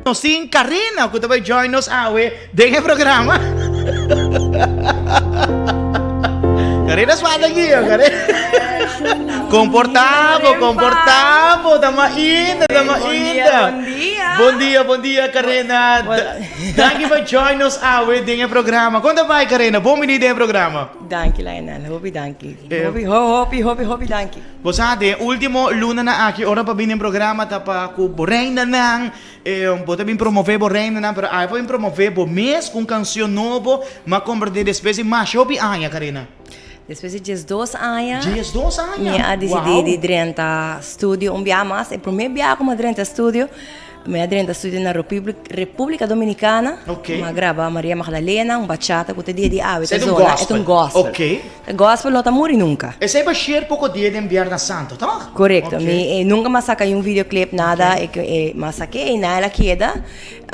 Nos tin Karina ku ta bai join nos awe den e programa. Karina spada guia, Karina. Komportabo, komportabo, ta mainda, ta mainda. Bon dia. Bon dia, bon dia Karina. Danki pa join nos awe den e programa. Kon ta bai Karina? Bon bini den e programa. Danki Lionel, hopi danki. Hopi, hopi, hopi, hopi danki. Bo sa den e ultimo lunanan aki ora pa bini den programa ta pa ku bo reinanan, bo ta bin promove bo reinanan pero awe pa bin promove bo mes ku un kansion nobo m'a komprende despues di masha hopi aña Karina. Despues di diesdos aña. 12 aña? Mi a disidí di drenta studio un bia mas. E promé bia ku mi a drenta studio, mi a drenta studio na República Dominicana. Ok. Mi a graba Maria Magdalena, un bachata ku te dia di awe ta Esei ta un zona. gospel. E ta un gospel. Ok. E gospel no ta muri nunca. Esei pa share poco dia den Bierna Santo, toch? Correcto. Ok. Mi nunca m'a saca un videoclip, nada. E, e, m'a saqué y na el a keda.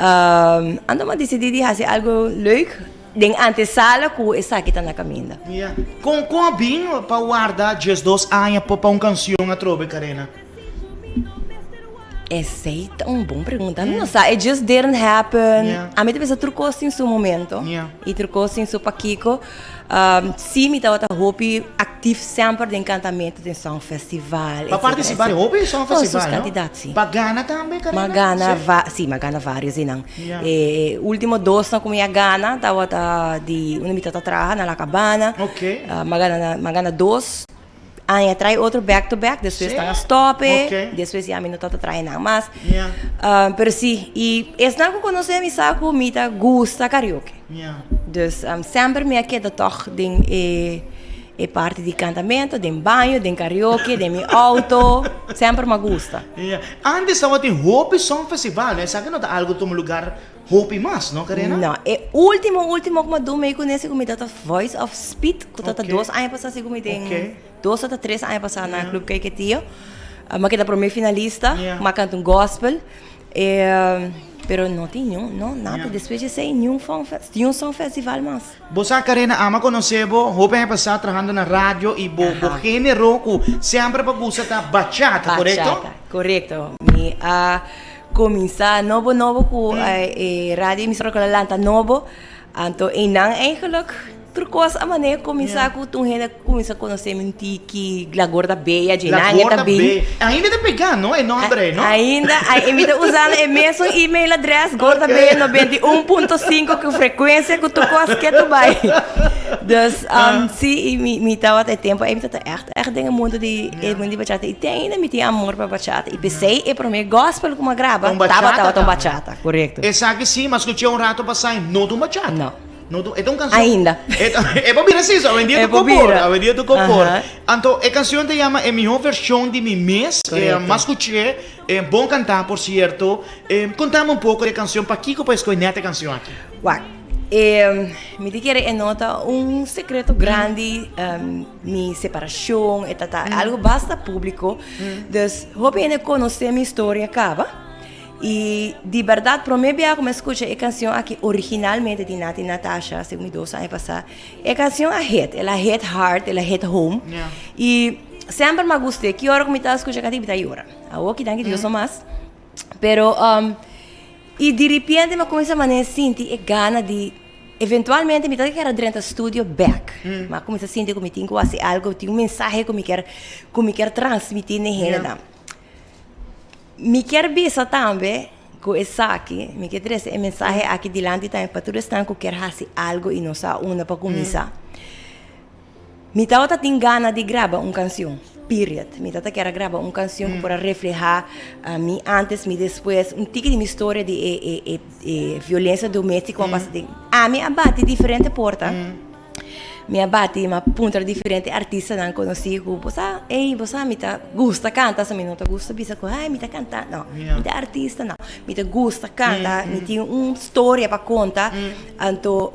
Anto m'a dicidi di haci algo leuk den antesala cu esaki ta na caminda. Ya. Con, con a bin pa warda 12 aña pa, pa un cancion atrobe, Karina? Esei ta un bon pregunta. Mi no sa, it just didn't happen. Yeah. A mi ta pensa tur cos tin su momento. Yeah. Y tur cos tin su pakico. Si mi tabata hopi actief semper den cantamento den songfestival, Pa participa den hopi songfestival, Oh, no? sus cantidad, si. Pa gana tambe, Karina? M'a gana, Si? va, si, m'a gana varios di nan. Yeah. E ultimo dosnan cu mi a gana tabata di unda mi tata traha, na La Cabana. Ok. M'a gana, m'a gana dos. Aña trae otro back to back, despues Sí? nan a stop e, Ok. despues ya mi no tabata trae nan mas. Yeah. Pero si, y esnan cu conoce mi sa cu mi ta gusta karaoke. Yeah. Dus semper mi a keda toch den e e parti di cantamento, den baño, den karaoke, den mi auto, semper mi a gusta. Yeah. Antes tabatin hopi songfestival, no? Esaki no ta algo tuma lugar Hopi mas, no Karina? No, e ultimo ultimo ku mi a dun mei ku nese ku mi ta Voice of Speed ku ta Ok. dos aña pasá si ku mi den Ok. dos o ta tres aña pasá na Club Caiquetio. Mi a keda promé finalista, Yeah. mi a kanta un gospel. Pero no tin niun, no, nada. Yeah. Despues di esei niun fon niun song festival mas. Bo sa Karina, ami a konosé bo hopi aña pasá trahando na radio i bo bo Aha. género ku semper bo gusta ta bachata, korekto? Bachata, korekto. Mi a Cuminsa nobo nobo cu e radio emisora cu a lanta nobo, anto eynan eigenlijk tur cos a manera cuminsa cu tur hende a cuminsa conoce mi un tiki, La Gorda Bella, dje La nan e ta Gorda bin. Bella, ainda ta pega no e nomber ey no? Ainda, y mi ta usando e mesun email address, gordabella 91.5 cu frecuencia cu tur cos ketu bay. Dus si y mi tabata e tempo ey mi tabata echt. Echt den e mundo di e mundo di bachata y te ainda mi tin amor pa bachata y p'esey e prome gospel cu mi a graba Un bachata tabata un tambe. bachata, corecto. Esaki si, m'a scucha un rato pasa y no ta un bachata. No. No ta, e ta un cancion. Ainda. E ta, e por bira si, so awendia E tu por ko por, bira. awendia tu ko por. Aha. Anto e cancion ta yama e miho version di mi mes, Corecto. m'a scuch'e, bon canta por cierto. Contami un poco di e cancion, pakico pa escoge net e cancion aki? Wak, e mi ta kere e no ta un secreto grandi, Mi separacion e ta ta algo basta publico. Dus hopi hende conoce mi historia caba. Y di berdad prome bia cu mi a scucha e cancion aki originalmente di Natti Natasha, segun mi dos aña pasa, e cancion a hit, el a hit hard, el a hit home. Y semper mi a gusta, ki ora cu mi ta scucha cati mi ta yora. Awo ki danki Dios no mas. Pero y diripiente mi a cuminsa manera sinti e gana di Eventualmente mi ta kier a drenta studio bek. Mi a cuminsa sinti cu mi tin cu haci algo, tin un mensahe cu mi kier, cu mi kier transmiti n'e hendenan. Mi kier bisa tambe cu esaki, mi kier trece e mensahe aki dilanti tambe pa tur esnan cu kier haci algo y no sa unda pa cuminsa. Mi tabata tin gana di graba un cancion, period. Mi tabata kier a graba un cancion cu por a refleha mi antes, mi despues, un tiki di mi storia di e e e e violencia domestico cu a pasa den. Ami a bati diferente porta, mi a bati, mi a puntra diferente artistanan conoci cu bo sa, ey bo sa mi ta gusta canta, so mi no ta gusta bisa cu ay mi ta canta, no, mi ta artista no, mi ta gusta canta, mi tin un storia pa conta, anto.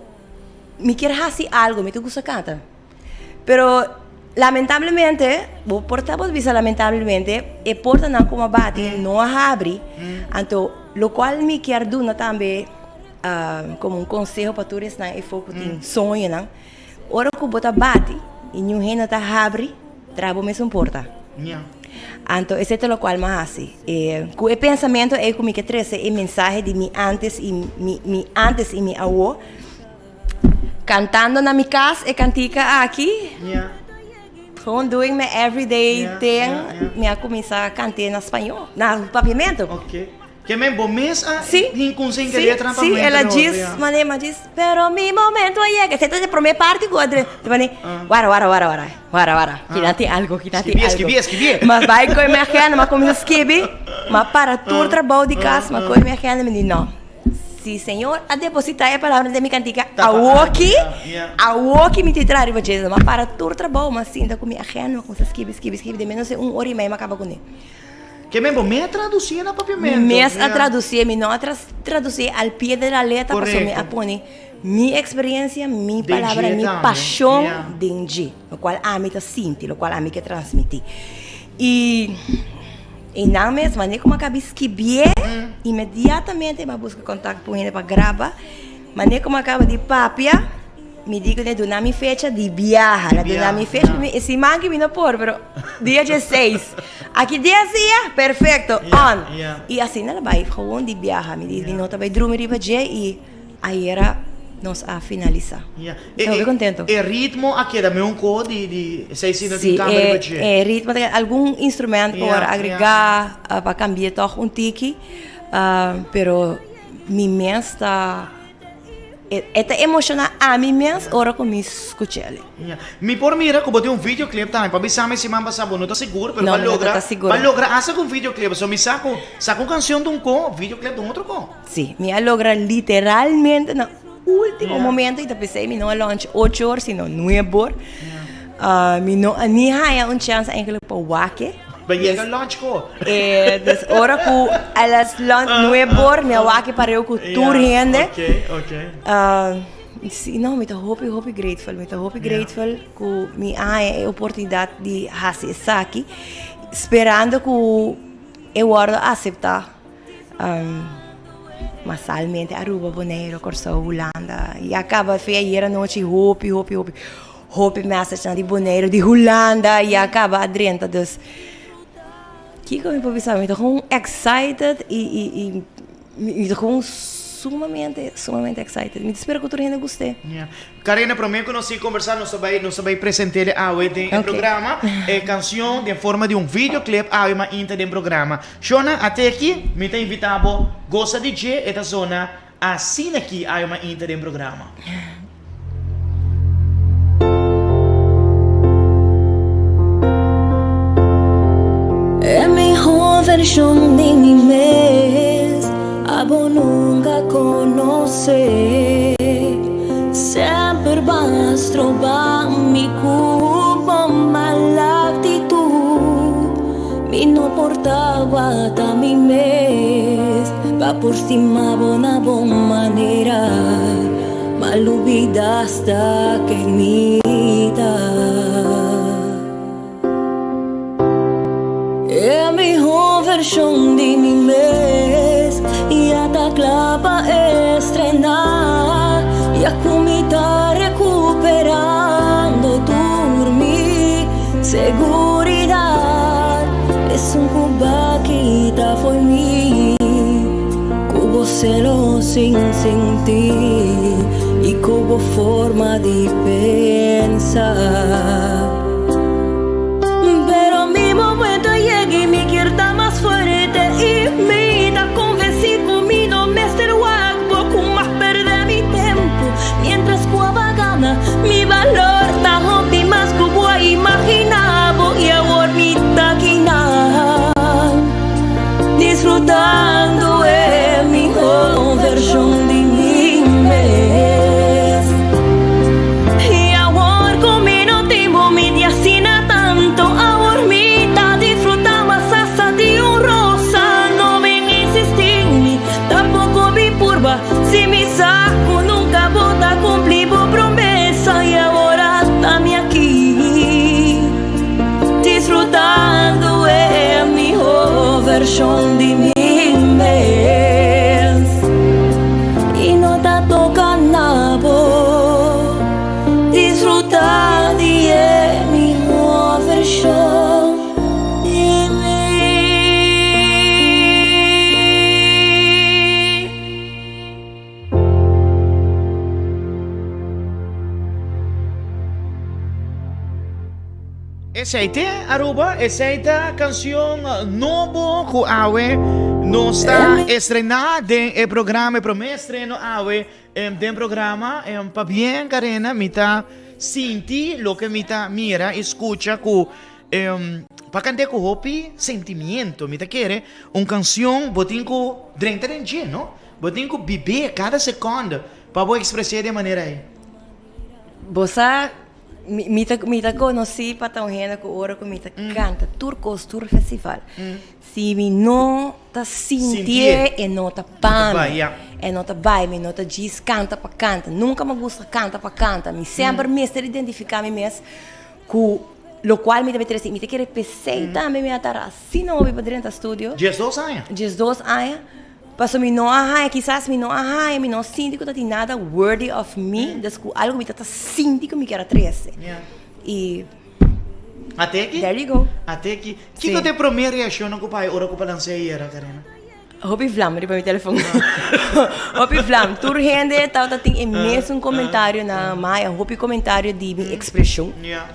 Mi kier hasi algo, mi ta gusta canta. Pero lamentablemente, bo por ta bo bisa lamentablemente, e portanan cu mi a bati no a habri. Anto locual mi kier duna tambe como un conseho pa tur esnan efo cu tin soñonan, ora cu bo ta bati y niun hende ta habri, traha bo mesun porta. Anto esei ta lokual mi a hasi. E ku e pensamentu ei ku mi ke trese e mensahe di mi antes i mi mi antes i mi awo, kantando na mi kas e kantika aki, gewoon doing my everyday thing, mi a kuminsá kant'é na spañó, na papiamentu. Ke men bo mes a Sí. hin con sin Sí, querer trampa sí, momento el a de djis otro, ya. mane, ma djis, pero mi momento a yega. Esei ta e prome parti ku a dre, te mane, wara, wara, wara, wara, wara, wara, kina tin algo, kina tin Skibi, algo. skibi, skibi. Ma bai koe mi agenda, ma kuminsa skibi, ma para tur trabou di kas, ma koe mi agenda, mi di no, si Señor a deposita e palabra den mi kantika, Ta pa awoki, algo, ya, ya. awoki mi tin traha riba dje. Ma para tur trabou, ma sinta ku mi agenda, ma kuminsa skibi, skibi, skibi, den menos di un ora i mei ma kaba kuné. Ke men bo me a traducié na papiamento. Mi mes a traducié, mi no a traducié al pie de la letra pasobra mi a pone mi experiencia, mi palabra, mi pasion den dje, locual ami ta sinti, locual ami ke transmiti. Y einan mes, manera como a caba di skibié, inmediatamente mi a busca contact cu un hende pa graba, manera como a caba di papia, Mi di ku ne duna mi fecha di biaha. Na duna mi fecha, mi e siman ki mi no por, pero dia dieseis. Aki dies dia, perfecto, on. I asina la bai gewoon di biaha. Mi di mi no ta bai drumi riba dje i ayera nos a finalisa. Mi ta hopi contento. E ritmo a keda meun ko di di esei si no tin cambio riba dje? Si, e ritmo ta keda, algun instrument por agrega pa cambia toch un tiki, pero mi mes ta. E ta emoshoná ami mes ora ku mi skuch'el. Mi por mira ku bo tin un videoclip tambe. Pa bisa mi siman pasá bo no ta sigur, pero bo a logra, bo a logra hasta ku un videoclip. So mi sa ku sa ku un kanshon ta un ko, videoclip ta un otro ko. Sí, mi a logra literalmente na último momento i ta p'esei mi no a launch ocho or sino nuebe or. Mi no a ni haña un chèns eigenlijk pa wak e. Ba yega lunch ko. Eh, dus ora ku a las lunch nuebe or mi a wak e pareu ku tur hende. Ok, ok. Si, no, mi ta hopi, hopi grateful. Mi ta hopi grateful ku mi a haña e oportunidat di hasi esaki, sperando ku e wòrdu aseptá masalmente Aruba, Boneiru, Kòrsou, Hulanda. I a kaba fe ayer anochi hopi, hopi, hopi. Hopi messagenan di Boneiru, di Hulanda ya caba a drenta dus kico mi por bisa mi ta gewoon excited y y y mi ta gewoon sumamente sumamente excited mi ta spera cu tur hende gust'e. Ya. Karina prome cu nos sigui conversa nos ta bay nos ta bay present'e awe den e programa e cancion den forma di un videoclip awe mainta den programa. Shona a te aki mi ta invita bo gosa di dje e ta zona Asina ki ayo mainta den programa. E mihó vershon di mi mes abo nunka konosé. Semper b'a stroba mi ku bo mal aktitut. Mi no por tabata mi mes pa por stima bo na bon manera, ma lubida hasta ke mi ta. E mihó vershon di mi mes ya ta kla pa estrená, ya ku mi ta rekuperando tur mi Seguridad esun ku ba kita fo'i mi Ku bo celo sin sinti y ku bo forma di pensa Pero mi momento a yega y mi kier ta mas fuerte Y mi ta convenci ku mi no mester wak bo ku mas perde mi tempo Mientras ku a ba gana Mi balor ta hopi mas ku bo a imagina bo y awor mi ta kinan disfrutando e miho version di mi mes y awor ku mi no tin bo mi di asina tanto awor mi ta disfruta mas hasta di un rosa no bin insisti mi tampoco bin purba si mi sa ku nunka bo ta kumpli bo promesa y awor ata mi aki disfrutando e miho vershon di mi mes y no ta toka na bo disfruta di e miho vershon di mi. Esei te Aruba, esei ta cancion nobo cu awe nos ta estrena den e programa, e prome estreno awe den programa. Pabien Karina, mi ta sinti loke mi ta mira y scucha cu pa cant'e cu hopi sentimiento. Mi ta kere un cancion bo tin cu drenta den dje, no? Bo tin cu bib'e cada seconde pa bo expres'e den manera ei. Bo sa Mi ta mi ta konosí pa ta un hende ku ora ku mi ta kanta tur kos, tur festival, si mi no ta sintié e no ta pa mi, e no ta bai, mi no ta djis kanta pa kanta, nunka mi a gusta kanta pa kanta, mi semper mester identifiká mi mes ku lokual mi ta trese, mi ta kere p'esei tambe mi a tara asina hopi pa drenta studio. Diesdos aña? Diesdos aña. Paso mi no a haña, kisas mi no a haña, mi no sinti ku ta tin nada worthy of mi, dus ku algu mi ta ta sinti ku mi kier a trese. I Ate ki? there you go. Ate ki? Kiko ta e promé reakshonnan ku bai ora ku bo lansa e yera, Karina? Hopi vlam riba mi telefon. Hopi vlam. Tur hende tabata tin e mesun komentario na maya, hopi komentario di mi ekspreshon.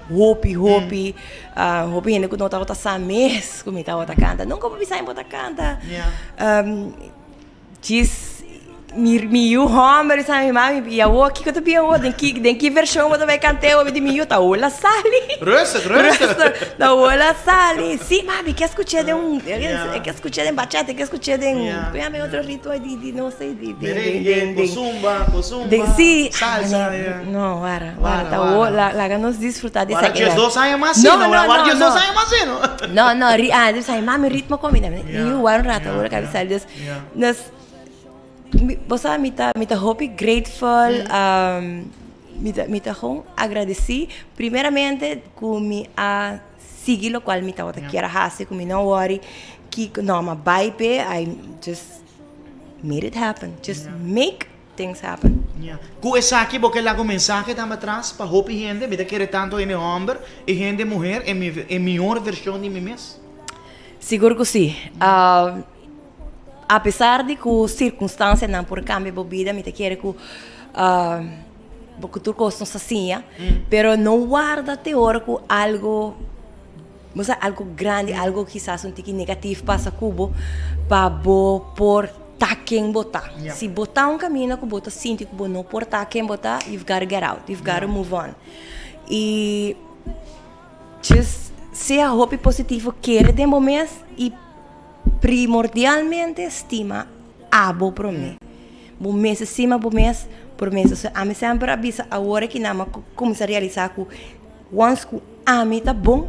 Hopi, hopi. Hopi hende ku no tabata sa mes ku mi tabata kanta. Nunka bo bisa mi bo ta kanta. Djis mi mi yu hòmber bisa mi, mami i awor kiko ta bin awor? Den ki den ki vershon bo ta bai kant'é awor? Mi di mi yu ta hola sali. Rustig, rustig. Ta hola sali. Si mami ke skuch'é den un e ke skuch'é den bachata e ke skuch'é den ku yama e otro ritmo di di no sé di di Merengue, ku zumba, ku zumba, salsa. No, wara, wara, ta wo, laga nos disfruta di esaki. Wara diesdos aña mas si, no, wara diesdos aña mas si, no. No, no, ri, ah, dus ay mami ritmo komi, mi wara un rato, wara kabi sali, dus, dus, bo sa mi ta, mi ta hopi grateful, mi ta, mi ta gewoon agradeci, primeramente ku mi a sigui lokual mi tabata kier a hasi, ku mi no worry kiko, no, ma bai p'e, I just made it happen, just make things happen. Ya. Ku esaki bo ke laga un mensahe tambe atras pa hopi hende? Mi ta kere tantu hende hòmber i hende muher e mi e mihor vershon di mi mes. Sigur ku si. Apesar di ku sirkunstansianan por kambia bo bida, mi ta kere ku bo ku tur kos nos ta siña, pero no warda te ora ku algu. Bo sa algo grandi, algo kisas un tiki negativ pasa ku bo pa bo por ta ken bo ta. Si bo ta un kaminda ku bo ta sinti ku bo no por ta ken bo ta, you've gotta get out, you've gotta move on. I just sea hopi positivo, kere den bo mes i primordialmente stima abo promé. Bo mester stima bo mes promé. Ami semper a bisa awor aki nan mi a kuminsá realisá ku. Once ku ami ta bon,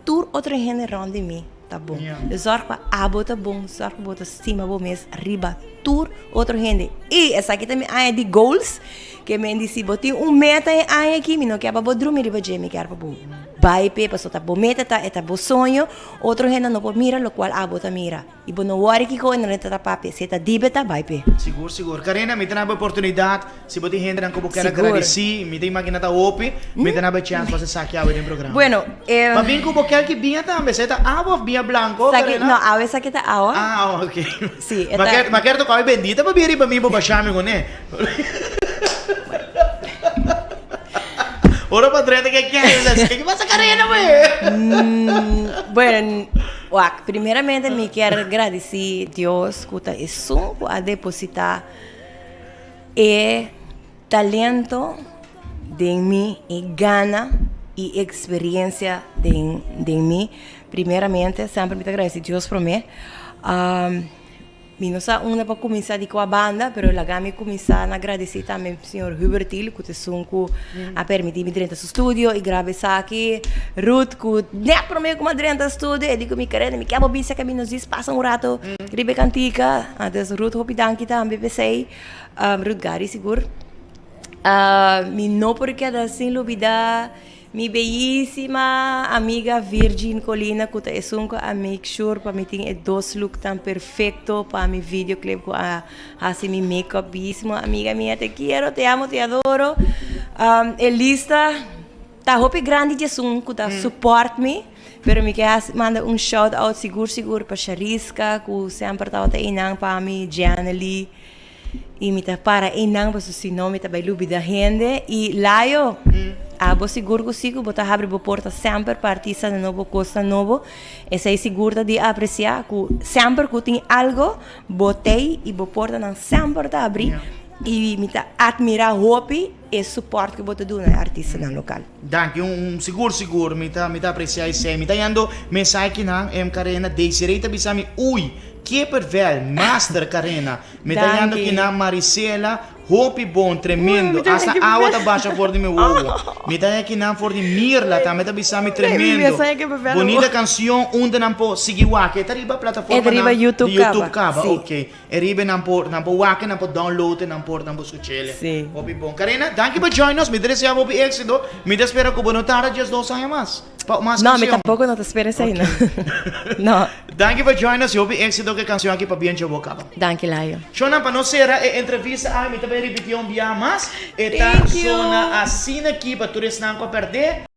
tur otro hende rònt di mi ta bon. Zòrg pa abo ta bon, zòrg pa bo ta stima bo mes riba tur otro hende. I esaki ta mi aña di goals, ke men di si bo tin un meta e aña aki, mi no kier pa bo drumi riba dje, mi kier pa bo bai p'e, pasobra ta bo meta ta, e ta bo soño, otro hende no por mira lokual abo ta mira. I bo no wòri kiko e no ta papia, si e ta dibe ta bai p'e. Sigur, sigur. Karina, mi ta na bo oportunidat, si bo tin hendenan ku bo kier agradesí, mi ta imagina ta hopi, mi ta na bo e chèns pa hasi esaki awe den programa. Bueno, e. Pa bin ku bo kier ki biña tambe, esei ta awa òf biña blanko, Esaki, no, awe esaki ta awa. Ah, ok. Si, e ta. Ma kier toka awe bendita pa bin riba mi bo basha mi kuné. Ora pa drenta ke kier, ke pasa Karina, wee? Bueno. Wak, primeramente mi kier gradisí Dios ku ta esun ku a depositá e talento den mi, e gana i eksperensia den den mi. Primeramente semper mi ta gradisí Dios promé. Mi no sa unda pa kuminsá di kua banda, pero laga mi kuminsá na gradisí tambe señor Hubert Thiel ku ta esun ku a permití mi drenta su studio i graba esaki. Ruth ku nèt promé ku mi a drenta studio e di ku mi Karina mi ke bo bisa ke mi nos dis pasa un rato riba e kantika. Antes Ruth hopi danki tambe p'esei. Ruth Gary sigur. Mi no por keda sin lubidá Mi beyisima amiga Virgin Colina cu ta esun cu a make sure pa mi tin e dos look tan perfecto pa mi videoclip cu a haci mi makeup beyisimo amiga mia te quiero te amo te adoro e lista ta hopi grandi di esun cu ta support mi pero mi ke haci manda un shout out sigur sigur pa Shariska cu semper tabata eynan pa mi Janely I mi ta para einan pasobra si no mi ta bai lubida hende. I Layo! Abo sigur ku si ku bo ta habri bo porta semper pa artistanan nobo, kosnan nobo. Esei sigur ta di apresiá ku semper ku tin algo bo t'ei i bo portanan semper ta abrí. I mi ta atmirá hopi e support ku bo ta duna e artistanan lokal. Danki un sigur sigur mi ta mi ta apresiá esei. Mi ta yendo mensahe kinan em Karena Desiree ta bisa mi uy kippenvel master Karena. Mi ta yendo kinan Marisela hopi bon tremendo hasta awa ta basha for di mi wowo. Mi ta yendo kinan for di Mirla tambe ta bisa mi tremendo. Bonita kanshon unda nan por sigui wak e ta riba plataformanan di YouTube kaba ok. E riba nan por nan por wak e nan por download e nan por nan por scuchele. Sí. Hopi bon. Karina, danki pa join nos. Mi ta desea hopi éxito. Mi ta spera ku bo no tarda 12 aña mas. Pa mas No, mi canción. tampoco no ta spera esei, no. No. Danki pa join nos y hopi éxito ku e canción aki pabien dje bo kaba. Danki, Layo. Shonnan, pa nos sera e entrevista awe mi ta bai ripití un bia mas. E ta Thank you. sona asina aki pa tur esnan ku a pèrdè.